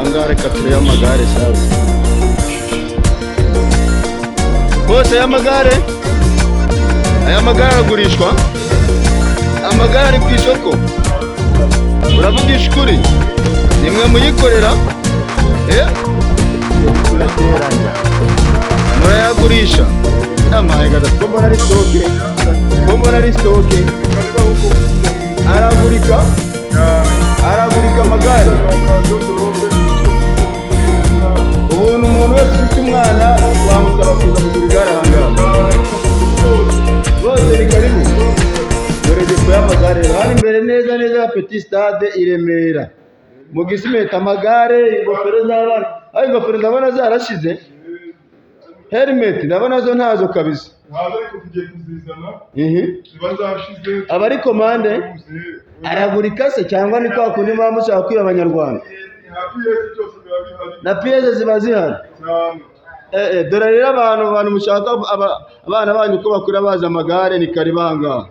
Ahangaha reka turebe amagare sasa. Bose aya magare aragurishwa? Amagare ari ku isoko? Uravugisha ukuri? Nimwe muyikorera? Eh? Turateranya. Murayagurisha? Amaye gatatu, ko mbona ari stock, ko mbona ari stock. Aragurika, aragurika amagare. Ubuntu umuntu wese ufite umwana wamusaba kuza kugura igare ahangaha. Bose ni karibu. Dore dépôt y'amagare hano imbere neza neza ya Petit Stade i Remera mu Gisimeti. Amagare, ingofero z'abana, aho ingofero ndabona zarashize, helmet ndabona zo ntazo kabisa. Ntabwo, ariko tugiye kuzizana. Ziba zashize. Aba ari commande? Aragurika se cyangwa ni kwa kundi muba mushaka kwiba Abanyarwanda? Nta pièces, byose biba bihari. Na pièces ziba zihari? Cyane. Dore rero abantu mushaka abana banyu ko bakura bazi amagare, ni karibu ahangaha.